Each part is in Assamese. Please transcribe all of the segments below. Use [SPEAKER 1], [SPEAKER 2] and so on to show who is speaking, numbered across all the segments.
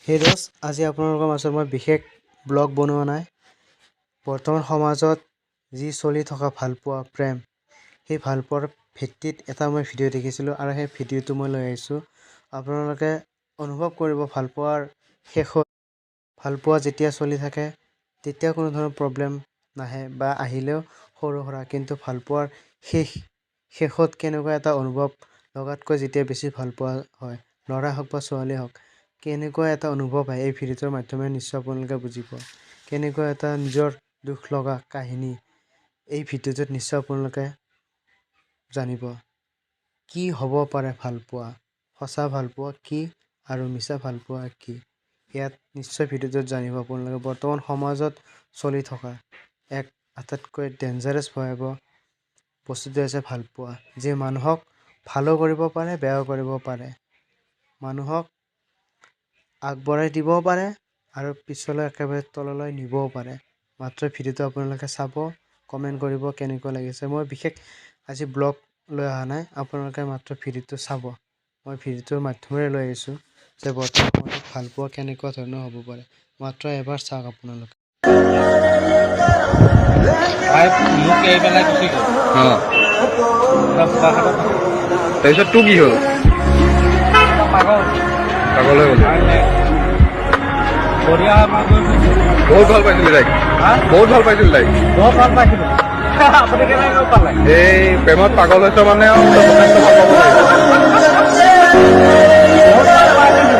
[SPEAKER 1] হে দোস্ত, আজি আপোনালোকৰ মাজত মই বিশেষ ব্লগ বনোৱা নাই। বৰ্তমান সমাজত যি চলি থকা ভালপোৱা প্ৰেম, সেই ভালপোৱাৰ ভিত্তিত এটা মই ভিডিঅ' দেখিছিলোঁ আৰু সেই ভিডিঅ'টো মই লৈ আহিছোঁ। আপোনালোকে অনুভৱ কৰিব, ভালপোৱাৰ শেষত ভালপোৱা যেতিয়া চলি থাকে তেতিয়া কোনো ধৰণৰ প্ৰব্লেম নাহে বা আহিলেও সৰু সুৰা, কিন্তু ভালপোৱাৰ শেষত কেনেকুৱা এটা অনুভৱ, লগাতকৈ যেতিয়া বেছি ভালপোৱা হয়, ল'ৰা হওক বা ছোৱালী হওক, কেনেকুৱা এটা অনুভৱ আহে, এই ভিডিঅ'টোৰ মাধ্যমেৰে নিশ্চয় আপোনালোকে বুজিব। কেনেকুৱা এটা নিজৰ দুখ লগা কাহিনী এই ভিডিঅ'টোত নিশ্চয় আপোনালোকে জানিব। কি হ'ব পাৰে ভালপোৱা, সঁচা ভালপোৱা কি আৰু মিছা ভালপোৱা কি, ইয়াত নিশ্চয় ভিডিঅ'টোত জানিব আপোনালোকে। বৰ্তমান সমাজত চলি থকা এক আটাইতকৈ ডেঞ্জাৰাছ, ভয়াৱহ বস্তুটো হৈছে ভালপোৱা, যি মানুহক ভালো কৰিব পাৰে, বেয়াও কৰিব পাৰে, মানুহক আগবঢ়াই দিবও পাৰে আৰু পিছলৈ একেবাৰে তললৈ নিবও পাৰে। মাত্ৰ ভিডিঅ'টো আপোনালোকে চাব, কমেণ্ট কৰিব কেনেকুৱা লাগিছে। মই বিশেষ আজি ব্লগ লৈ অহা নাই, আপোনালোকে মাত্ৰ ভিডিঅ'টো চাব। মই ভিডিঅ'টোৰ মাধ্যমেৰে লৈ আহিছোঁ যে বৰ্তমান সমাজত ভালপোৱা কেনেকুৱা ধৰণৰ হ'ব পাৰে। মাত্ৰ এবাৰ চাওক আপোনালোকে।
[SPEAKER 2] তাই মোক এৰি পেলাই গুচি গ'ল। এতিয়া বোকাখাতত থাকে।
[SPEAKER 3] তাৰপিছত তোৰ কি হ'ল?
[SPEAKER 2] এতিয়া পাগল।
[SPEAKER 3] পাগল হৈ গ'ল।
[SPEAKER 2] বঢ়িয়া, মই গৈ ফুৰিছোঁ।
[SPEAKER 3] বহুত ভাল পাইছিলি তাইক?
[SPEAKER 2] হা?
[SPEAKER 3] বহুত ভাল পাইছিলি তাইক?
[SPEAKER 2] বহুত ভাল পাইছিলোঁ। আপুনি কেনেকৈ গম পালে?
[SPEAKER 3] এই প্ৰেমত পাগল হৈছ মানে আৰু তই যথেষ্ট ভাল পাব লাগিব।
[SPEAKER 2] বহুত ভাল পাইছিলোঁ।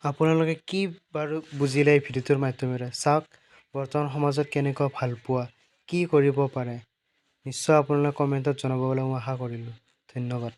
[SPEAKER 1] আপোনালোকে কি বাৰু বুজিলে এই ভিডিঅ'টোৰ মাধ্যমেৰে? চাওক, বৰ্তমান সমাজত কেনেকুৱা ভালপোৱা কি কৰিব পাৰে, নিশ্চয় আপোনালোকে কমেণ্টত জনাব বুলি মই আশা কৰিলোঁ। ধন্যবাদ।